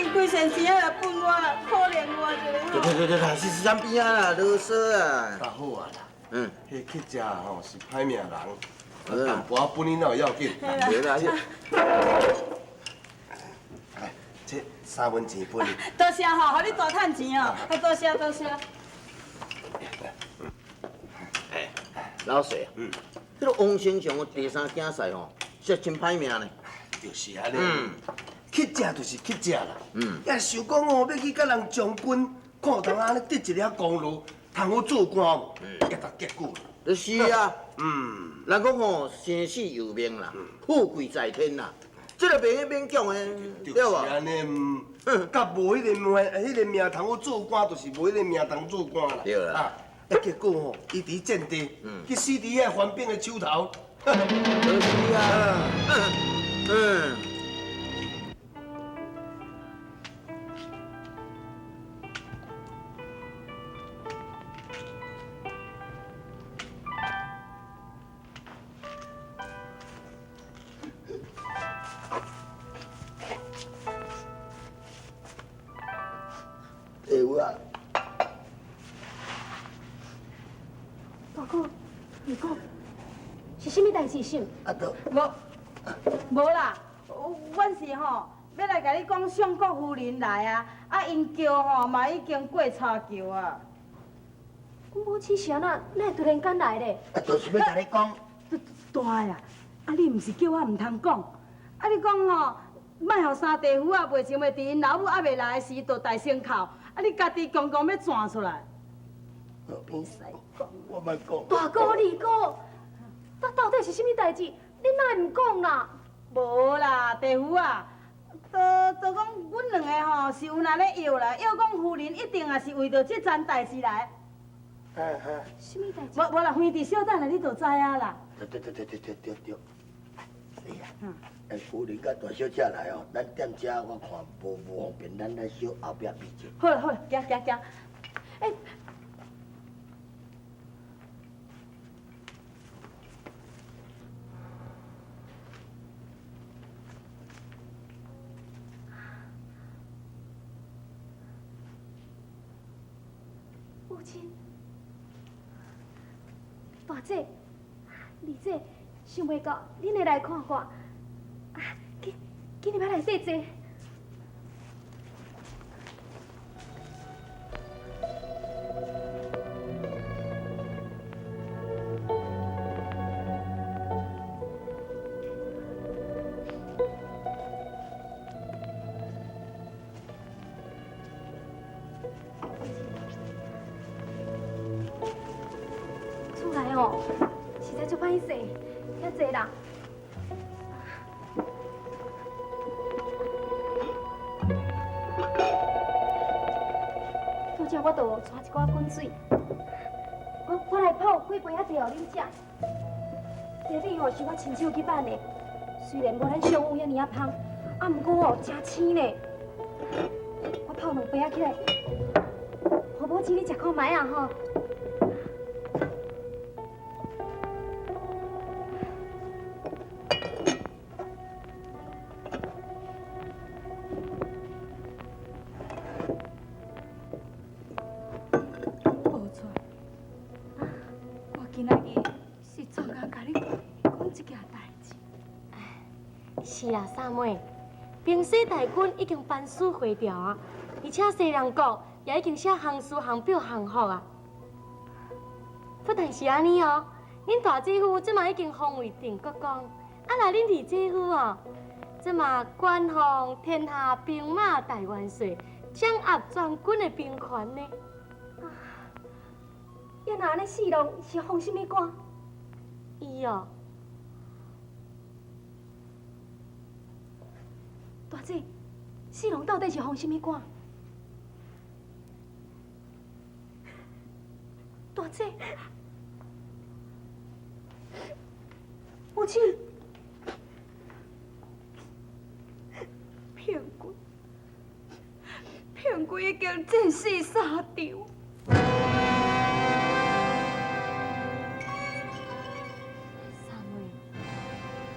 恁鬼先生仔来分我啦，可憐我一下。對對對對，是是咱邊仔啦，囉嗦啊。較好啊啦，彼乞食吼是歹命人，淡薄仔分你哪有要緊？對啦，來，這三文錢分你。多謝吼，予你大趁錢哦，多謝多謝。哎，老師，這个王丞相的第三囝婿吼，實真歹命呢。就是按呢。乞食就是乞食啦。也想講哦，欲去佮人將軍，看有通按呢得一粒功勞，通好做官無？也得結果。就是啊。人講吼，生死由命啦，富貴在天啦。這个袂用勉強的，對無？就是按呢，佮無彼個命，彼個命通好做官，就是無彼個命通做官啦。對啦。啊，結果吼，伊佇戰地，去死佇遐番兵的手頭。就是啊。对啊。大哥，二哥，是啥物代誌？啊，都無，無啦，阮是吼欲來共你講，相國夫人來啊，啊，𪜶轎吼嘛已經過柴橋啊。阮母親是按怎？哪會突然間來咧？啊，就是欲共你講。大啊，啊你毋是叫我毋通講，啊你講吼，莫予三弟夫啊袂情袂佇𪜶老母猶未來時就大聲哭，啊你家己強強欲轉出來。袂使講，我莫講。大哥、二哥，到底是啥物代誌？你哪會毋講啦？無啦，弟夫啊，都講阮兩个吼是有那咧約啦，約講夫人一定也是為著這樁代誌來。啥物代誌？無無啦，反正小等下你就知影啦。對對對對對對對對。是啊。夫人佮大小姐來哦，咱踮遮我看無方便，咱來小後壁比者。好啦好啦，行行行。欸。母親，大姐、二姐，想袂到恁會來看我，啊，緊緊入來內底坐。厝內哦，實在足歹勢，遐濟人。拄才我就帶一寡滾水，我來泡幾杯仔茶予恁食。茶米吼是我親手去挽的，雖然無咱上有遐爾仔芳，啊，毋過哦誠鮮呢。我泡兩杯仔起來，予母親你食看覓仔吼。無錯，我今仔日是專工共你講這件代誌。是啊，三妹，平西大軍已經班師回朝啊，而且西涼國也已經寫降書、降表、降服啊。不但是按呢哦，恁大姐夫這馬已經封為定國公，啊，若恁二姐夫哦，這馬官封天下兵馬大元帥，掌握全軍的兵權呢。啊，啊若按呢四郎是封啥物官？伊哦，大姐，四郎到底是封啥物官？大姐，母親，平君，平君已經戰死沙場。三妹，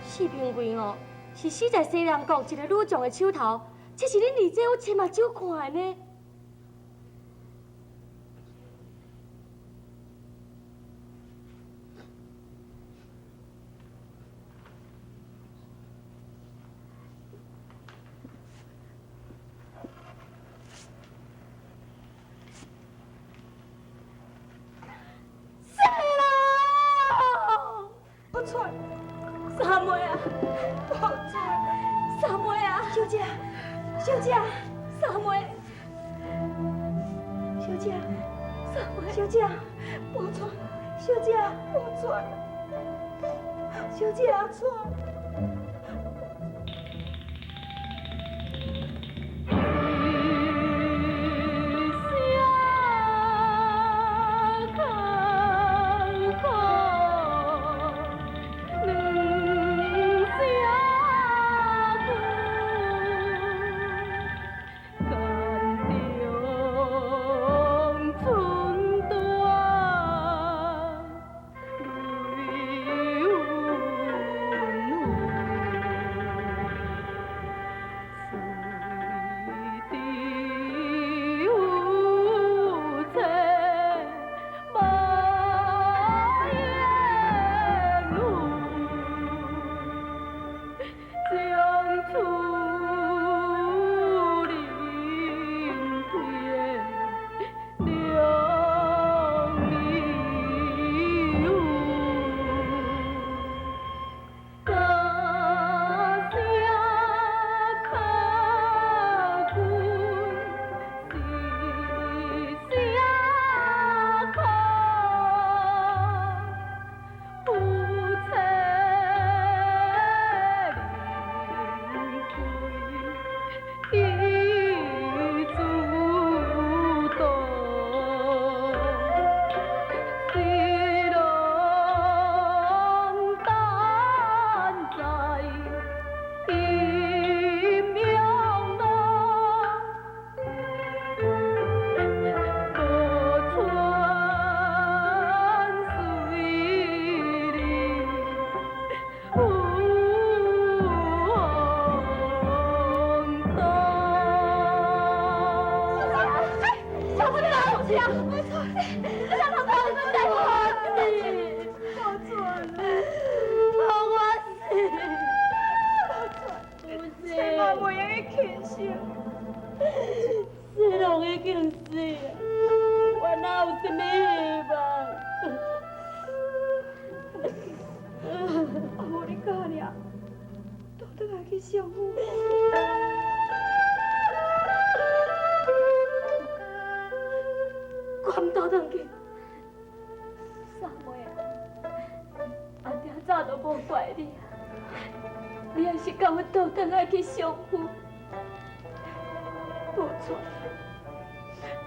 四平貴哦，是死在西涼國一个女將的手頭，這是恁二姐夫親目睭看的呢。三妹啊，三妹啊，小姐，小姐，三妹，小姐，三妹，小姐，宝钏，小姐，宝钏，小姐，宝钏。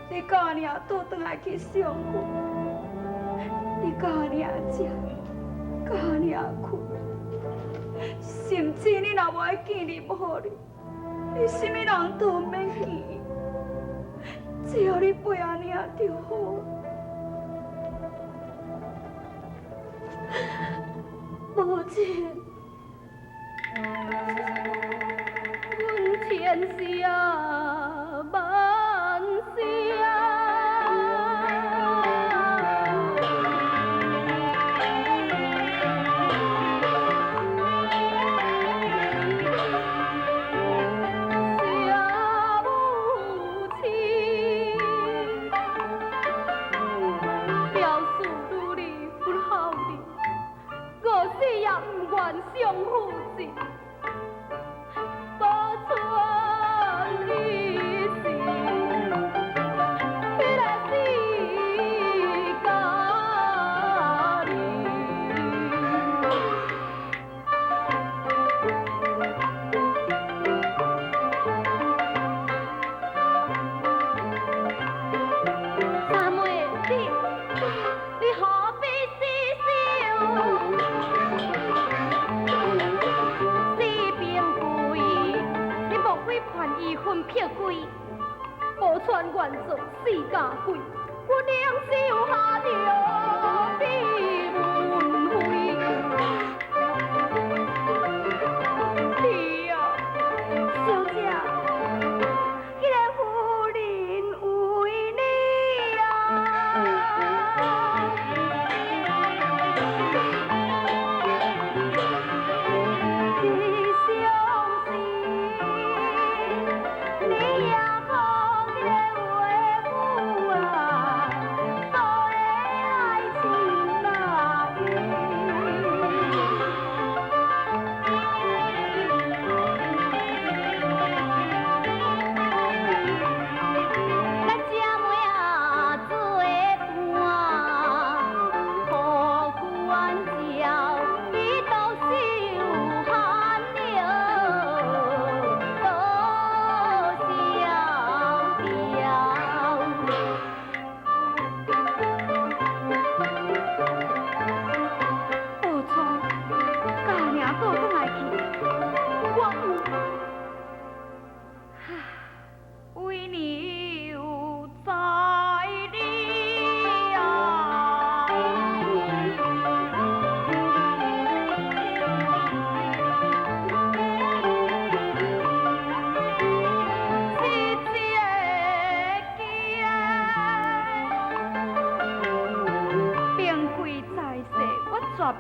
你教尔倒转来去相府，你教尔食，教尔睏，甚至你若无爱见任何人，你啥物人都毋免见，只要你陪阿娘就好。母亲，阮千声万声。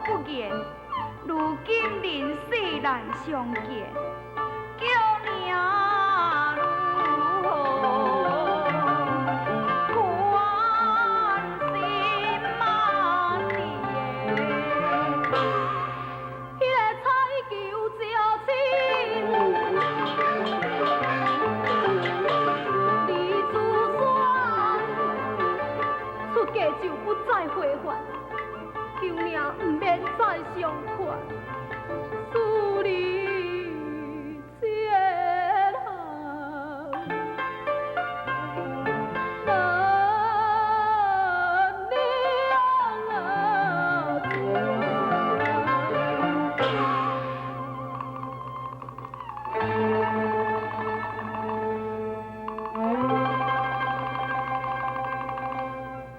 不言，如今人世難相見。